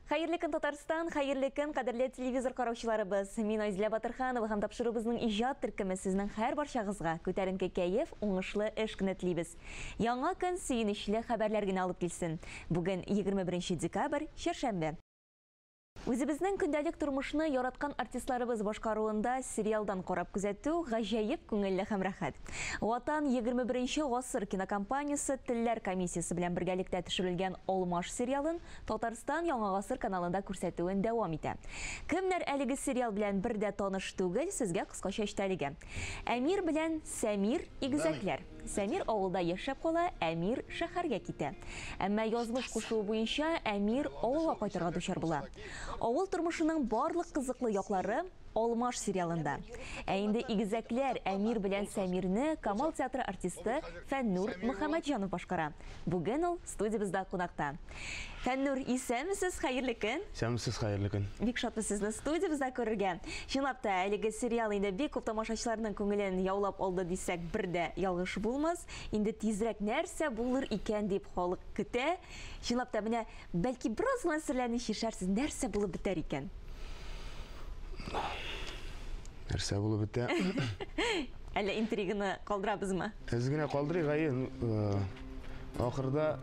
Хәерле көн, Татарстан, хәерле көн, кадерле телевизор караучыларыбыз. Мин Айзилә Батырханова һәм тапшыруыбызның иҗат төркеме сезнең һәр барчагызга күтәренке кәеф, уңышлы эш көне телибез. Яңа көн сөенечле хәбәрләр генә алып килсен. Бүген 21 декабрь, чәршәмбе. Үзебезнең көндәлек тормышны яраткан артистларыбыз башкаруында сериалдан карап күзәтү гаҗәеп күңелле һәм рәхәт. Ватан 21 гасыр кинокомпаниясе Телләр комиссиясе белән бергәлектә төшерелгән Алмаш сериалын Татарстан Яңа гасыр каналында күрсәтүен дәвам итә. Кемнәр әлеге сериал белән бер дә таныш түгел, сезгә кыскача эчтәлеге. Әмир белән Сәмир игезәкләр. Сәмир авылда яшәп кала, Әмир шәһәргә китә. Әмма язмыш кушуы буенча Әмир авылга кайтырга дучар була. Авыл тормышының барлык кызыклы яклары Алмаш сериалында. Ә инде игезәкләр Әмир белән Сәмирне Камал театры артисты Фәннур Мөхәммәтҗанов башкара. Бүген ул студиябездә кунакта. Фәннур, исәнмесез, хәерле көн! Исәнмесез, хәерле көн! Бик шатбыз сезне студиябездә күрергә. Чынлап та, әлеге сериал инде бик күп тамашачыларның күңелен яулап алды дисәк, бер дә ялгыш булмас. Инде тизрәк нәрсә булыр икән дип халык көтә. Чынлап та, менә Бәлки бераз гына серләрне чишәрсез, нәрсә булып бетәр икән? Нәрсә булып бетә? Әллә интриганы калдырабызмы? Әз генә калдырыйк, әйе. Э, ахырда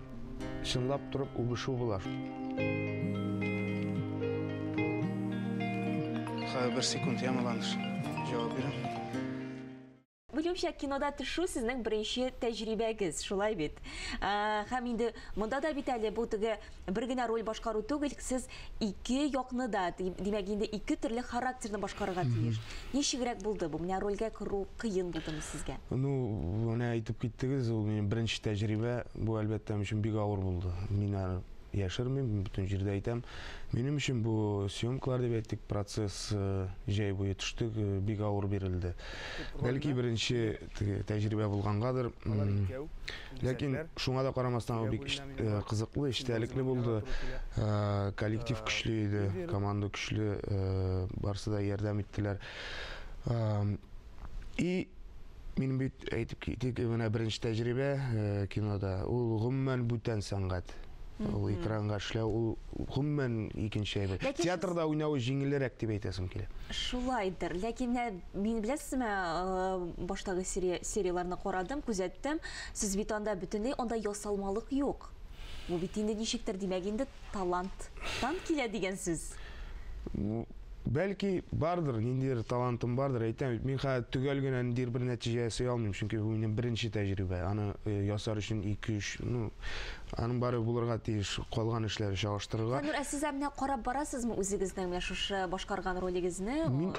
чынлап торып үбешү була. Хәзер бер секунд, я, Ландыш. Җавап бирәм. Белүемчә, кинода төшү сезнең беренче тәҗрибәгез, шулай бит? Һәм инде монда да бит әле бу теге бер генә роль башкару түгел, сез ике якны да, димәк инде ике төрле характерны башкарырга тиеш. Ничегрәк булды бу? Менә рольгә керү кыен булдымы сезгә? Ну, менә әйтеп киттегез, ул минем беренче тәҗрибә. Бу, әлбәттә, өчен бик авыр булды. Мин аны яшермим, бөтен җирдә әйтәм. Минем өчен бу съемкалар дип әйтик, процесс э, җәй буе төштек, э, бик авыр бирелде. Бәлки беренче тәҗрибә булгангадыр. Ләкин шуңа да карамастан ул бик э, кызыклы, эчтәлекле булды. Коллектив көчле иде, команда көчле, барысы да ярдәм иттеләр. И минем бит әйтеп китик, менә беренче тәҗрибә э, кинода, ул гомумән бүтән сәнгать. Ул экранга эшләү, ул гомумән икенче әйбер. Театрда уйнау җиңелрәк дип әйтәсем килә. Шулайдыр. Ләкин менә мин беләсезме, э, баштагы серия, серияләрне карадым, күзәттем. Сез бит анда бөтенләй анда ясалмалык юк. Бу бит инде ничектер, димәк инде таланттан килә дигән сүз. Бәлки, бардыр, ниндидер талантым бардыр, әйтәм бит, мин хәзер төгәл генә ниндидер бер нәтиҗә ясый алмыйм, чөнки бу минем беренче тәҗрибә. Аны э, ясар өчен 2-3, ну, аның бары булырга тиеш, калган эшләре чагыштырырга. Фәннур, ә сез ә менә карап барасызмы үзегезнең менә шушы башкарган ролегезне? Мин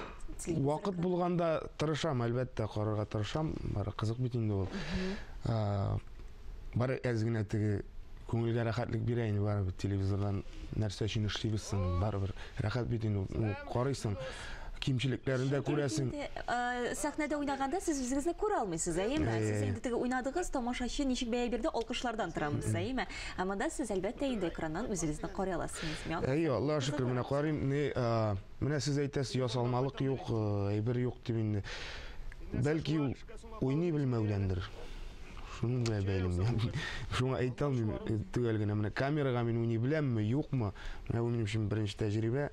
вакыт булганда тырышам, әлбәттә, карарга тырышам. Бары кызык бит инде ул. Бары әз генә теге күңелгә рәхәтлек бирә инде барыбер телевизордан нәрсә өчен эшлибез соң, барыбер рәхәт бит инде ул. Карыйсың, кимчелекләрен дә күрәсең. Э, сәхнәдә уйнаганда сез үзегезне күрә алмыйсыз, әйеме? Сез инде теге уйнадыгыз, тамашачы ничек бәя бирде, алкышлардан торамыз, әйеме? Ә монда сез әлбәттә инде экраннан үзегезне карый аласыз. Әйе, Аллаһ шөкер, менә карыйм, ни, менә сез әйтәсез, ясалмалык юк, э, әйбер юк дип инде. Бәлки ул уйный белмәүдәндер. Шуның белән бәйле мин. Шуңа әйтә алмыйм э, төгәл генә. Менә камерага мин уйный беләмме, юкмы? Менә бу минем өчен беренче тәҗрибә.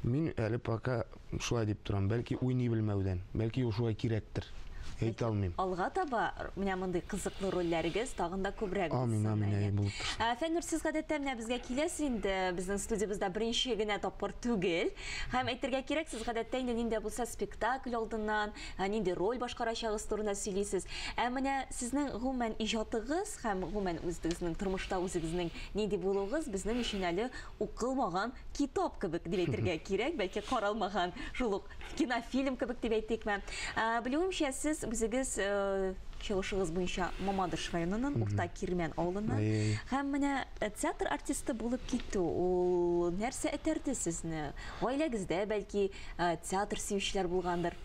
Мин әле пока шулай дип торам. Бәлки уйный белмәүдән, бәлки ул шулай кирәктер. Әйтә алмыйм. Алга таба менә мондый кызыклы рольләрегез тагын да күбрәк булсын. Амин, амин, әйе, булып торсын. Ә, Фәннур, сез гадәттә менә безгә киләсез инде, безнең студиябездә беренче генә тапкыр түгел. Һәм әйтергә кирәк, сез гадәттә инде нинди дә булса спектакль алдыннан, Ә нинди роль башкарачагыз турында сөйлисез. Ә менә сезнең гомумән иҗатыгыз һәм гомумән үзегезнең тормышта үзегезнең нинди булуыгыз безнең өчен әле укылмаган китап кебек дип әйтергә кирәк, бәлки каралмаган шул ук кинофильм кебек дип әйтикме. Белүемчә, сез үзегез э, чыгышыгыз буенча Мамадыш районының Урта Кирмән авылыннан. Һәм менә э, театр артисты булып китү, ул нәрсә этәрде сезне? Гаиләгездә бәлки э, театр сөючеләр булгандыр.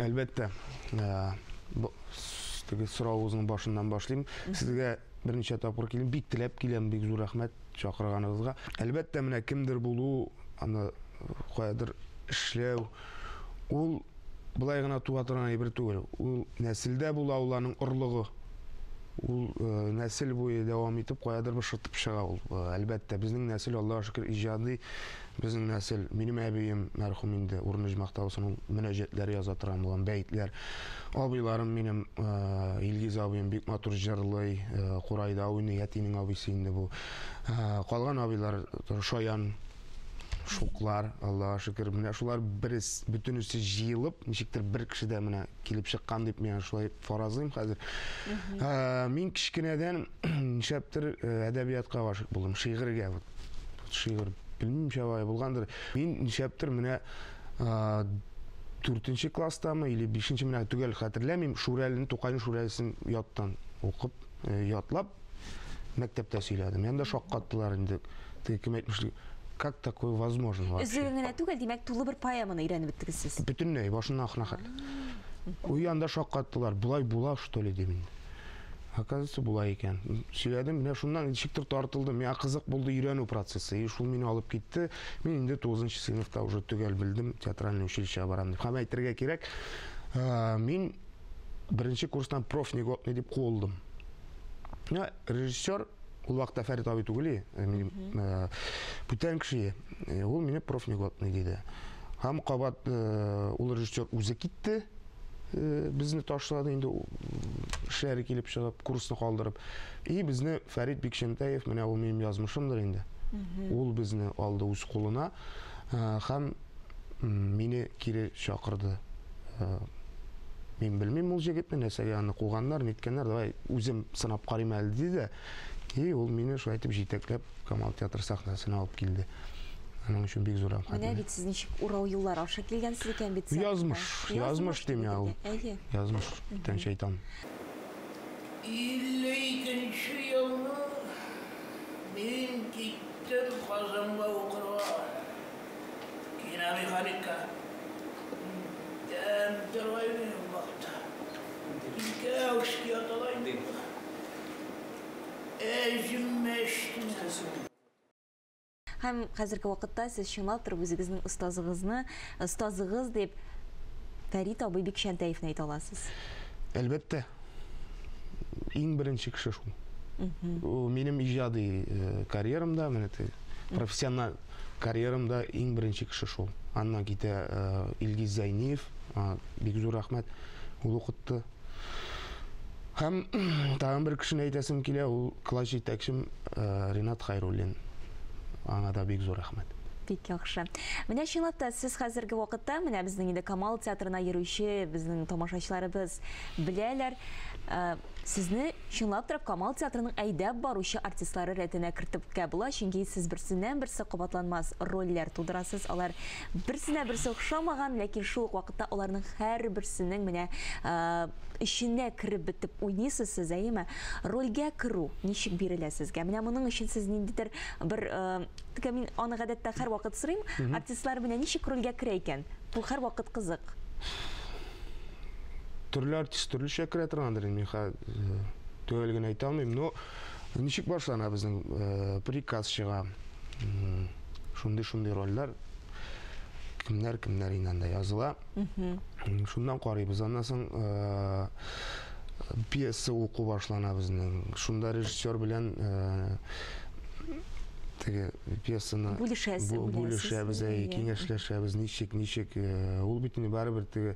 Әлбәттә. Э, теге соравыгызның башыннан башлыйм. Сезгә берничә тапкыр килдем, бик теләп киләм, бик зур рәхмәт чакырганыгызга. Әлбәттә, менә кемдер булу, аны каядыр эшләү, ул былай гына туа торган әйбер түгел. Ул нәселдә була, ул аның орлыгы. Ул нәсел буе дәвам итеп, каядыр бер шытып чыга ул. Әлбәттә, безнең нәсел, Аллага шөкер, иҗади. Безнең нәсел, минем әбием мәрхүм инде, урыны оҗмахта булсын, ул мөнәҗәтләр яза торган булган, бәетләр. Абыйларым минем, Илгиз абыем бик матур җырлый, курайда уйный, әтинең абыйсы инде бу. Калган абыйлар шаян, шуклар, Аллага шөкер. Менә шулар берес, бөтенесе җыелып, ничектер бер кешедә менә килеп чыккан дип мин шулай фаразлыйм хәзер. Мин кечкенәдән нишләптер әдәбиятка гашыйк булдым, шигырьгә. Вот шигырь белмим шулай булгандыр. Мин нишләптер менә дүртенче класстамы или бишенче, менә төгәл хәтерләмим, Шүрәлене, Тукайның Шүрәлесен яттан укып, ятлап мәктәптә сөйләдем. Янда шаккаттылар инде. Теге кем әйтмешли, как такое возможно вообще? Өзлеген генә түгел, димәк, тулы бер поэманы өйрәнеп беттегез сез. Бөтенләй, башыннан ахырына хәтле. Ул янда шаккаттылар. Болай була, что ли, дим инде. Оказывается, була икән. Сөйләдем, менә шуннан ничектер тартылдым. Миңа кызык булды өйрәнү процессы. И шул мине алып китте. Мин инде 9 сыйныфта уже төгәл белдем, театральный училищега барам дип. Һәм әйтергә кирәк, мин беренче курстан профнегодный дип куылдым. Менә режиссер ул вакытта Фәрит абый түгел, минем бүтән кеше. Ул мине профнегодный диде. Һәм кабат ул режиссер үзе китте, безне ташлады инде, эшләре килеп чыгып, курсны калдырып. И безне Фәрит Бикчәнтәев, менә ул минем язмышымдыр инде. Ул безне алды үз кулына һәм мине кире чакырды. Мин белмим ул җегетне, нәрсәгә аны куганнар, ниткәннәр, давай үзем сынап карыйм әле диде. И ул мине шулай итеп җитәкләп Камал театр сәхнәсенә алып килде. Аның өчен бик зур рәхмәт. Менә бит сез ничек урау юллар аша килгәнсез икән бит. Язмыш, язмыш дим я ул. Әйе. Язмыш, бүтән шайтан. 52 елны мин киттем Казанга укырга. Киномеханикка. Тәм тора идем ул вакытта. Икәү эшкә яталар инде. Әҗемәштем. Һәм хәзерге вакытта сез чынлап торып үзегезнең остазыгызны, остазыгыз дип Фәрит абый Бикчәнтәевне әйтә аласыз. Әлбәттә. Иң беренче кеше шул. Минем иҗади карьерамда, менә профессиональ карьерамда иң беренче кеше шул. Аннан китә Илгиз Зәйниев, бик зур рәхмәт, ул укытты. Һәм тагын бер кешене әйтәсем килә, ул класс җитәкчем Ринат Хайруллин. Аңа да бик зур рәхмәт. Бик яхшы. Менә чынлап та сез хәзерге вакытта, менә безнең инде Камал театрына йөрүче безнең тамашачыларыбыз беләләр, сезне чынлап торып Камал театрының әйдәп баручы артистлары рәтенә кертеп була, чөнки сез берсеннән-берсе кабатланмас рольләр тудырасыз. Алар берсенә берсе охшамаган, ләкин шул ук вакытта аларның һәрберсенең менә эченә кереп бетеп уйныйсыз сез, әйеме? Рольгә керү ничек бирелә сезгә? Менә моның өчен сез ниндидер бер мин аны гадәттә һәрвакыт сорыйм, артистлар менә ничек рольгә керә икән? Бу һәрвакыт кызык. Төрле артист төрлечә керә торгандыр, мин төгәл генә әйтә алмыйм, но ничек башлана безнең приказ чыга. Шундый-шундый рольләр, кемнәр-кемнәр инде анда языла. Шуннан карыйбыз. Аннан соң пьеса уку башлана безнең. Шунда режиссер белән теге пьесаны бүлешәбез, киңәшләшәбез, ничек, ничек. Ул бит инде барыбер теге,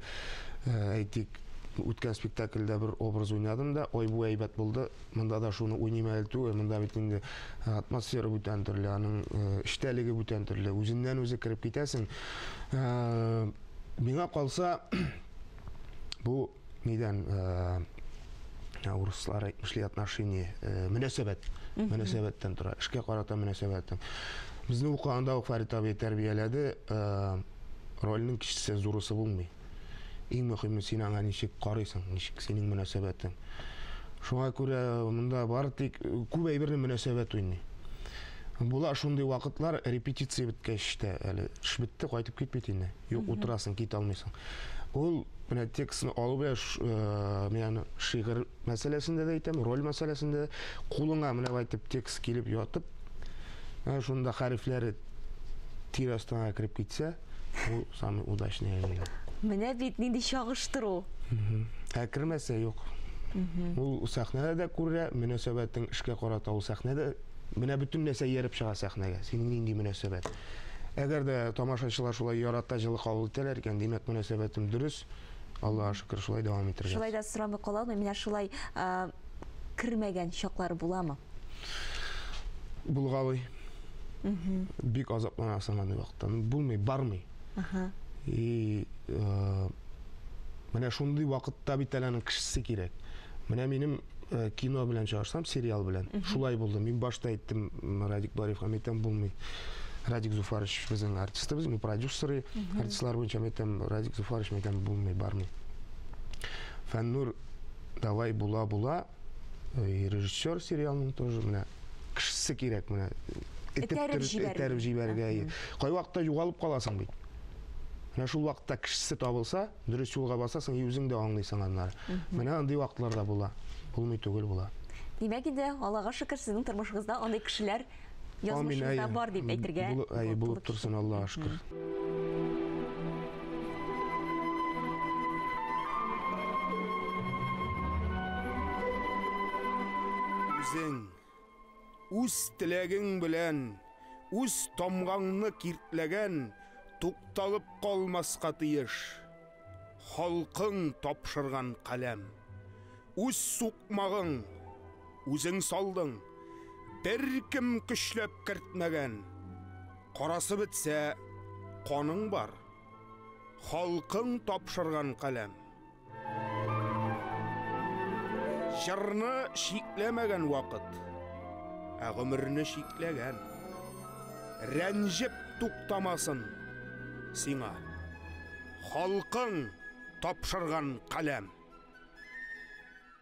әйтик, үткән спектакльдә бер образ уйнадым да, ой, бу әйбәт булды, монда да шуны уйныйм әле түгел, монда бит инде атмосфера бүтән төрле, аның эчтәлеге бүтән төрле, үзеннән үзе кереп китәсең. Миңа калса, бу нидән, урыслар әйтмешли, отношение, мөнәсәбәт, мөнәсәбәттән тора, эшкә карата мөнәсәбәттән. Безне укыганда ук Фәрит абый тәрбияләде, рольнең кечесе зурысы булмый. Иң мөһиме, син аңа ничек карыйсың, ничек синең мөнәсәбәтең. Шуңа күрә монда бары тик күп әйберне мөнәсәбәт уйный. Була шундый вакытлар, репетиция беткәч тә әле эш бетте, кайтып кит бит инде. Юк, утырасың, китә алмыйсың. Ул менә текстны алу белән, мин аны шигырь мәсьәләсендә дә әйтәм, роль мәсьәләсендә дә, кулыңа менә әйтеп текст килеп ятып, шунда хәрефләре тир астына кереп китсә, ул самый удачный әйбер. Менә бит нинди чагыштыру. Ә кермәсә, юк. Ул сәхнәдә дә күрә, мөнәсәбәтең эшкә карата ул сәхнәдә менә бөтен нәрсә ияреп чыга сәхнәгә. Синең нинди мөнәсәбәт? Әгәр дә тамашачылар шулай ярата, җылы кабул итәләр икән, димәк, мөнәсәбәтем дөрес. Аллаһка шөкер, шулай дәвам итәргә. Шулай да сорамый кала алмыйм, менә шулай кермәгән чаклар буламы? Булгалый. Бик азапланасың андый вакытта. Булмый, бармый. И менә шундый вакытта бит әле аның кешесе кирәк. Менә минем кино белән чыгарсам, сериал белән. Шулай булды. Мин башта әйттем Радик Бариевка, мин әйтәм, булмый. Радик Зуфарович безнең артистыбыз, мин продюсеры, артистлар буенча мин әйтәм, Радик Зуфарович, мин әйтәм, булмый, бармый. Фәннур, давай була, була. И режиссер сериалның тоже менә кешесе кирәк менә. Этәреп җибәрергә. Этәреп җибәрергә. Кайвакытта югалып каласың бит. Менә шул вакытта кешесе табылса, дөрес юлга басасың, и үзең дә аңлыйсың аннары. Менә андый вакытлар да була. Булмый түгел була. Димәк инде, Аллага шөкер, сезнең тормышыгызда андый кешеләр язмышыгызда бар дип әйтергә. Әй, булып торсын, Аллага шөкер. Үзең, үз теләгең белән, үз тамгаңны киртләгән, тукталып калмаска тиеш. Халкың тапшырган каләм. Үз сукмагың, үзең салдың, беркем көчләп кертмәгән. Карасы бетсә, каның бар. Халкың тапшырган каләм. Җырны чикләмәгән вакыт, ә гомерне чикләгән. Рәнҗеп туктамасын сиңа. Халкың тапшырган каләм.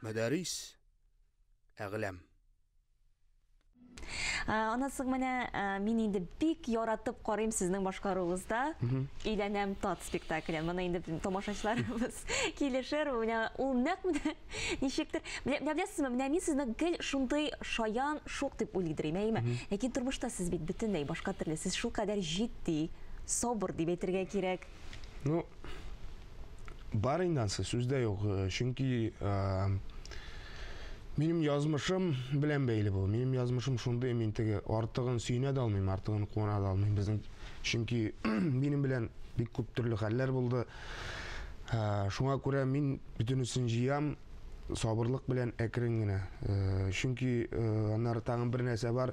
Мөдәррис Әгъләм. Аннан соң менә мин инде бик яратып карыйм сезнең башкаруыгызда Өйләнәм тат спектаклен. Моны инде тамашачыларыбыз килешер. Менә ул нәкъ менә ничектер. Менә беләсезме, менә мин сезне гел шундый шаян, шук дип уйлыйдыр идем, әйеме? Ләкин тормышта сез бит бөтенләй башка төрле. Сез шулкадәр җитди, сабыр дип әйтергә кирәк. Ну, бар инде ансы, сүз дә юк. Чөнки минем язмышым белән бәйле бу. Минем язмышым шундый, мин теге артыгын сөенә дә алмыйм, артыгын куана да алмыйм. Безнең чөнки минем белән бик күп төрле хәлләр булды. Шуңа күрә мин бөтенесен җыям, сабырлык белән әкрен генә. Чөнки аннары тагын бер нәрсә бар.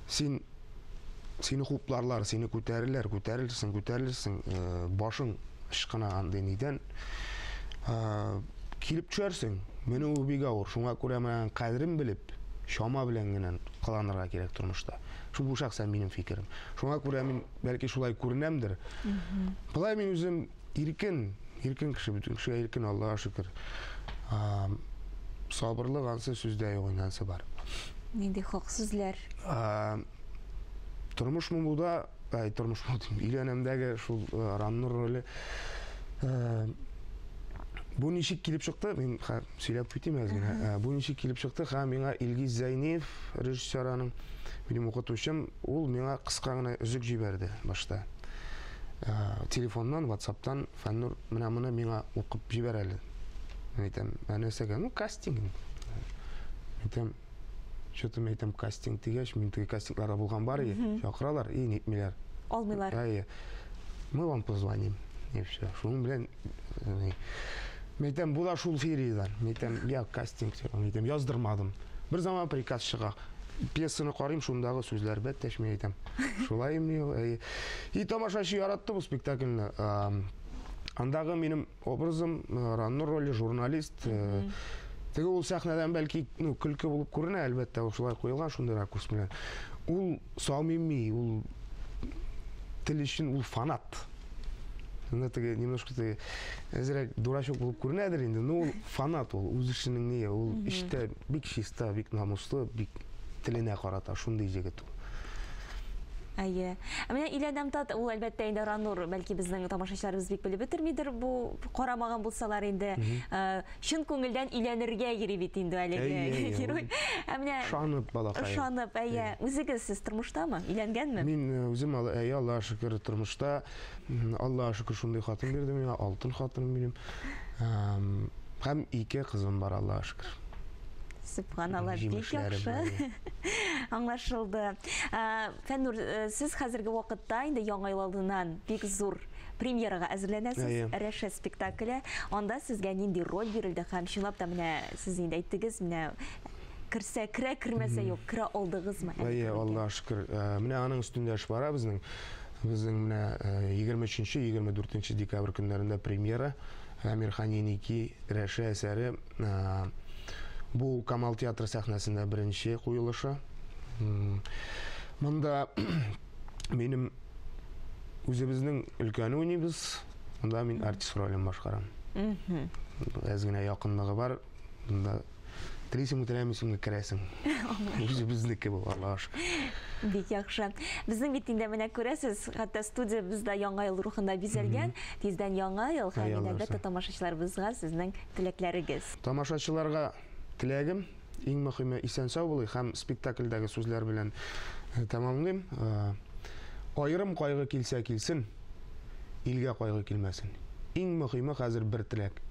Син сине хупларлар, сине күтәрерләр, күтәрелерсең, күтәрелерсең, башың ычкына андый нидән. Килеп төшәрсең. Менә ул бик авыр. Шуңа күрә менә кадерен белеп, чама белән генә кыланырга кирәк тормышта. Шул бу шәхсән минем фикерем. Шуңа күрә мин бәлки шулай күренәмдер. Болай мин үзем иркен, иркен кеше, бөтен кешегә иркен, Аллаһка шөкер. Сабырлык ансы сүздә юк, инде ансы бар. Нинди хак сүзләр. Тормыш мулуда, ай, тормыш мул дим, өйләнәмдәге шул Раннур роле. Бу ничек килеп чыкты? Мин сөйләп китим әз генә. Бу ничек килеп чыкты? Һәм миңа Илгиз Зәйниев, режиссер аның, минем укытучым, ул миңа кыска гына өзек җибәрде башта. Телефоннан, WhatsApp'тан, Фәннур, менә моны миңа укып җибәр әле. Мин әйтәм, ә нәрсәгә? Ну, кастинг. Әйтәм, что-то мин әйтәм, кастинг дигәч, мин теге кастингларда булган бар и, чакыралар, и нитмиләр. Алмыйлар. Әйе. Мы вам позвоним. И все. Шуның белән мин әйтәм, бу да шул сериядән. Мин әйтәм, я кастинг, мин әйтәм, яздырмадым. Бер заман приказ чыга. Пьесаны карыйм, шундагы сүзләр бәттәш, мин әйтәм. Шулай мени ул? Әйе. И тамашачы яратты бу спектакльне. Андагы минем образым, Раннур роле, журналист. Теге ул сәхнәдән бәлки, ну, көлке булып күренә, әлбәттә, ул шулай куелган шундый ракурс белән. Ул самими, ул тел өчен ул фанат. Анда теге немножко теге әзрәк дурачок булып күренәдер инде, но ул фанат ул, үз эшенең ни, ул эштә бик чиста, бик намуслы, бик теленә карата шундый җегет ул. Әйе. Ә менә Өйләнәм тат, ул әлбәттә инде Ранур, бәлки безнең тамашачыларыбыз бик белеп бетермидер бу карамаган булсалар инде. Чын күңелдән өйләнергә йөри бит инде әлеге герой. Ә менә Ышанып балакай. Ышанып, әйе. Үзегез сез тормыштамы? Өйләнгәнме? Мин үзем әйе, Аллаһка шөкер, тормышта. Аллаһка шөкер, шундый хатын бирде миңа, алтын хатыным минем. Һәм ике кызым бар, Аллага шөкер. Сөбханалла, бик яхшы. Аңлашылды. Фәннур, сез хәзерге вакытта инде Яңа ел алдыннан бик зур премьерага әзерләнәсез, Рәшә спектакле. Анда сезгә нинди роль бирелде һәм чынлап та менә сез инде әйттегез, менә керсә керә, кермәсә юк, керә алдыгызмы? Әйе, Аллага шөкер. Менә аның өстендә эш бара безнең. Безнең менә 23-24 декабрь көннәрендә премьера Әмирхан Еники Рәшә әсәре. Бу Камал театры сәхнәсендә беренче куелышы. Монда минем үзебезнең өлкәне уйныйбыз. Монда мин артист ролен башкарам. Әз генә якынлыгы бар. Монда телисеңме, теләмисеңме керәсең. Үзебезнеке бу, Аллага шөкер. Бик яхшы. Безнең бит инде менә күрәсез, хәтта студиябез дә Яңа ел рухында бизәлгән. Тиздән Яңа ел һәм инде әлбәттә тамашачыларыбызга сезнең теләкләрегез. Тамашачыларга теләгем, иң мөхиме исән-сау булыйк һәм спектакльдәге сүзләр белән тәмамлыйм. Аерым кайгы килсә килсен, илгә кайгы килмәсен. Иң мөхиме хәзер бер теләк.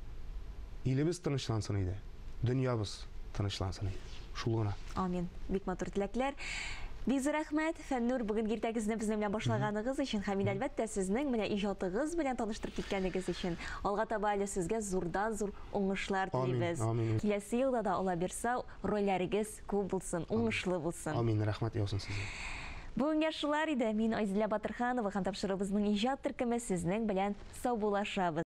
Илебез тынычлансын иде, дөньябыз тынычлансын иде. Шул гына. Амин. Бик матур теләкләр. Бик зур рәхмәт, Фәннур, бүгенге иртәгезне безнең белән башлаганыгыз өчен һәм инде, әлбәттә, сезнең менә иҗатыгыз белән таныштырып киткәнегез өчен. Алга таба әле сезгә зурдан-зур уңышлар телибез. Амин, амин. Киләсе елда да, Алла бирса, рольләрегез күп булсын, уңышлы булсын. Амин, рәхмәт яусын сезгә. Бүгенгә шулар иде. Мин Айзилә Батырханова һәм тапшыруыбызның иҗат төркеме сезнең белән саубуллашабыз.